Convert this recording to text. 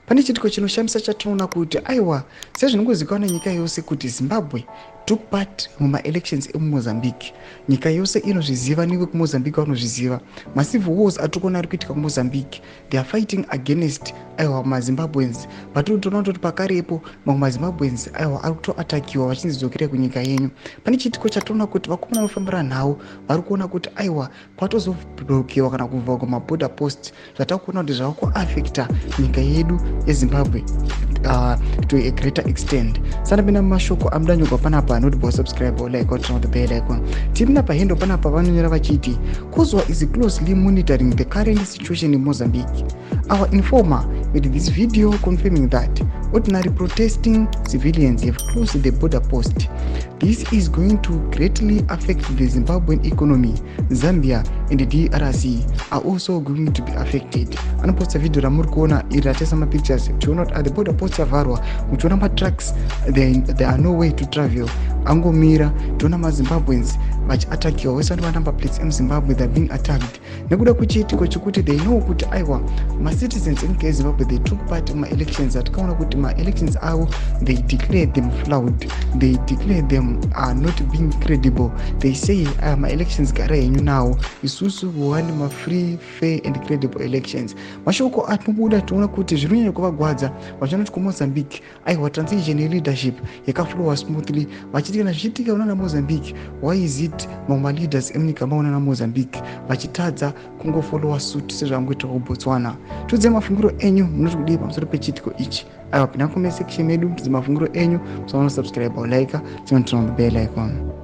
Pane chiitiko chinoshamisa chatinoona kuti aiwa, sezvinongozivikanwa nenyika yose kuti Zimbabwe took part mumaelections emuMozambique. Nyika yose inozviziva, nevekuMozambique vanozviziva. Macivil wars atiri kuona ari kuitika kuMozambique, they are fighting against aiwa maZimbabweans, but toona kutoti pakarepo mamwe maZimbabweans aiwa ari kutoatakiwa vachinzi dzokerai kunyika yenyu. Pane chiitiko chatoona kuti vakomana vanofambira nhau vari kuona kuti aiwa, kwatozoblokiwa kana kuvhagwa maborder post, zvatakuona kuti zvava kuafecta nyika yedu yeZimbabwe to a greater extent. Sandapinda mumashoko amudanyogwa panapa, noti subscribe, like, turn on the bell icon. Tiri pahendo panapa, vanonyora vachiti, "COSWA is closely monitoring the current situation in Mozambique. Our informer made this video confirming that ordinary protesting civilians have closed the border post. This is going to greatly affect the Zimbabwean economy. Zambia and DRC are also going to be affected." Anoposta video ramuri kuona iri ratesa mapictures, tiona kuti the border post yavharwa, muchiona matrucks, there are no way to travel, angomira. Tiona maZimbabweans vachiatakiwa, vese vanova number plates emuZimbabwe, they are being attacked nekuda kwechiitiko chekuti they know kuti aiwa, macitizens emunyika yeZimbabwe, they took part mumaelections. Atikaona kuti maelections avo, they declare them flawed, they declare them are not being credible. They say aya maelections gara henyu nawo, isusu we want mafree, fair and credible elections. Mashoko atinobuda, tinoona kuti zviri kunyanya kuvagwadza, vachiona kuti kuMozambique aiwa, transition yeleadership yakaflowa smoothly, vachiti kana zvichiitika kunana Mozambique, why is it mamwe maleaders emunyika maona naMozambique vachitadza kungofollowa suit sezvangoita kuBotswana? Tiudze mafungiro enyu, munoti kudii pamusoro pechiitiko ichi? Aiwa, pinda comment section medu, tudze mafungiro enyu. Musaona subscribe, like, turn on the bell icon.